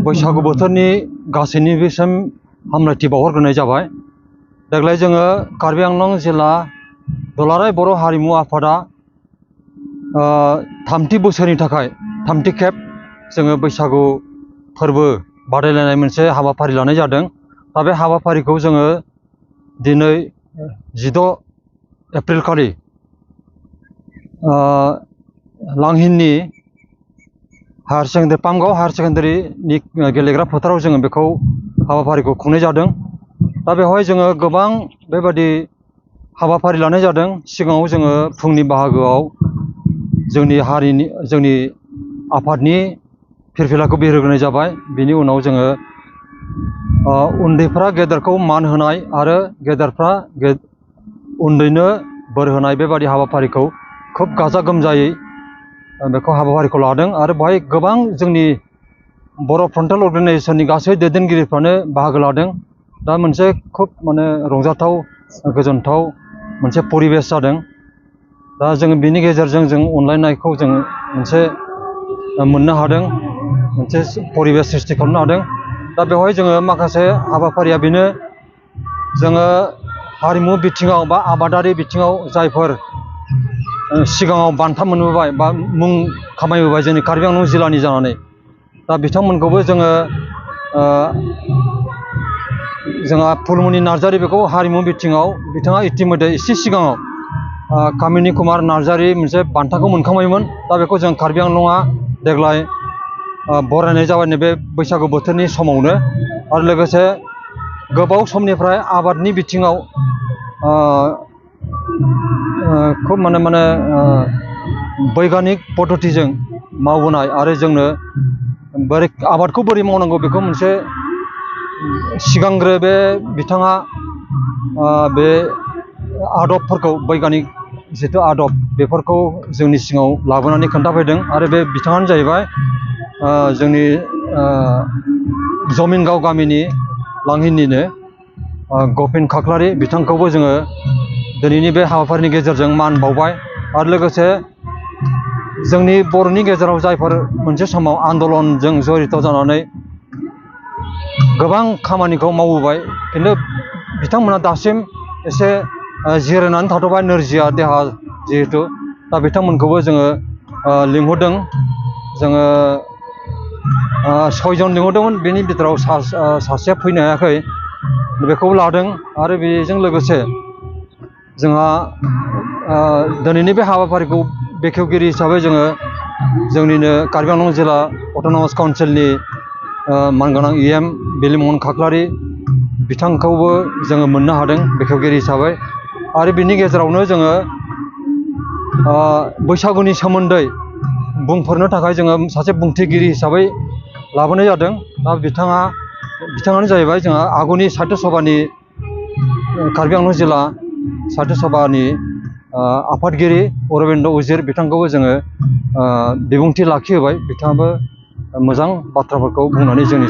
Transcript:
बैसागु बोथोरनि गासैनिसिम हामलायथि बावहरग्रोनाय जाबाय। देग्लाय जोङो कार्बि आंलं जिल्ला दुलाराय बर' हारिमु आफादा थामथि बोसोरनि थाखाय थामथि खेब जोङो बैसागु फोरबो बादायलायनाय मोनसे हाबाफारि लानाय जादों। दा बे हाबाफारिखौ जोङो दिनै 16 एप्रिल खालि लांहिननि पामगाव हायार सेकेन्डारिनि गेलेग्रा फोथाराव जोङो बेखौ हाबाफारिखौ खुंनाय जादों। दा बेवहाय जोङो गोबां बेबादि हाबाफारि लानाय जादों। सिगाङाव जोङो फुंनि बाहागोआव जोंनि आफादनि फिरफिलाखौ बिरहोग्रोनाय जाबाय। बिनि उनाव जोङो उन्दैफ्रा गेदेरखौ मान होनाय आरो गेदेरफ्रा उन्दैनो बोर होनाय बेबादि हाबाफारिखौ खोब गाजा गोमजायै बेखौ हाबाफारिखौ लादों। आरो बेवहाय गोबां जोंनि बर' फ्रन्टेल अर्गेनाइजेसननि गासै दैदेनगिरिफ्रानो बाहागो लादों। दा मोनसे खोब रंजाथाव गोजोनथाव मोनसे परिबेस जादों। दा जोङो बिनि गेजेरजों जों अनलायनायखौ जों मोनसे मोननो हादों, मोनसे परिबेस सृष्टि खालामनो हादों। दा बेवहाय जोङो माखासे हाबाफारिया बेनो, जोङो हारिमु बिथिङाव बा आबादारि बिथिङाव जायफोर सिगाङाव बान्था मोनबोबाय बा मुं खामायबोबाय जोंनि कार्बि आंलं जिल्लानि जानानै, दा बिथांमोनखौबो जोंहा फुलमनि नार्जारि बेखौ हारिमु बिथिङाव बिथाङा इतिमध्य एसे सिगाङाव कामिनी कुमार नार्जारि मोनसे बान्थाखौ मोनखांबायमोन। दा बेखौ जों कार्बि आंलंआ देग्लाय बरायनाय जाबाय नैबे बैसागु बोथोरनि समावनो। आरो लोगोसे गोबाव समनिफ्राय आबादनि बिथिङाव खोब बैगानिक पद्धतिजों मावबोनाय आरो जोंनो आबादखौ बोरै मावनांगौ बेखौ मोनसे सिगांग्रो बे बिथाङा बे आदबफोरखौ बैगानिक जिथु आदब बेफोरखौ जोंनि सिगाङाव लाबोनानै खोन्थाफैदों। आरो बे बिथाङानो जाहैबाय जोंनि जमिनगाव गामिनि लांहिननिनो गपिन खाख्लारि। बिथांखौबो जोङो दिनैनि बे हाबाफारिनि गेजेरजों मान बावबाय। आरो लोगोसे जोंनि बर'नि गेजेराव जायफोर मोनसे समाव आन्दलनजों जड़ित जानानै गोबां खामानिखौ मावबोबाय, खिन्थु बिथांमोना दासिम एसे जिरायनानै थाथ'बाय, नोरजिया देहा जिहेथु। दा बिथांमोनखौबो जोङो लिंहरदों। जोङो 6 जन लिंहरदोंमोन, बेनि बिथोराव सासेया फैनो हायाखै, बेखौ लादों। आरो बेजों लोगोसे जोंहा दिनैनि बे हाबाफारिखौ बेखेवगिरि हिसाबै जोङो जोंनिनो कार्बि आंलं जिल्ला अट'नमास काउन्सिलनि मानगोनां EM बिलिमोहन खाख्लारि बिथांखौबो जोङो मोननो हादों बेखेवगिरि हिसाबै। आरो बिनि गेजेरावनो जोङो बैसागुनि सोमोन्दै बुंफोरनो थाखाय जोङो सासे बुंथिगिरि हिसाबै लाबोनाय जादों। दा बिथाङानो जाहैबाय जोंहा आगुनि साहित्य सभानि कार्बि आंलं जिल्ला साहित्य सभानि आफादगिरि अरबिन्द उजिर। बिथांखौबो जोङो बिबुंथि लाखिहोबाय। बिथाङाबो मोजां बाथ्राफोरखौ बुंनानै जोंनि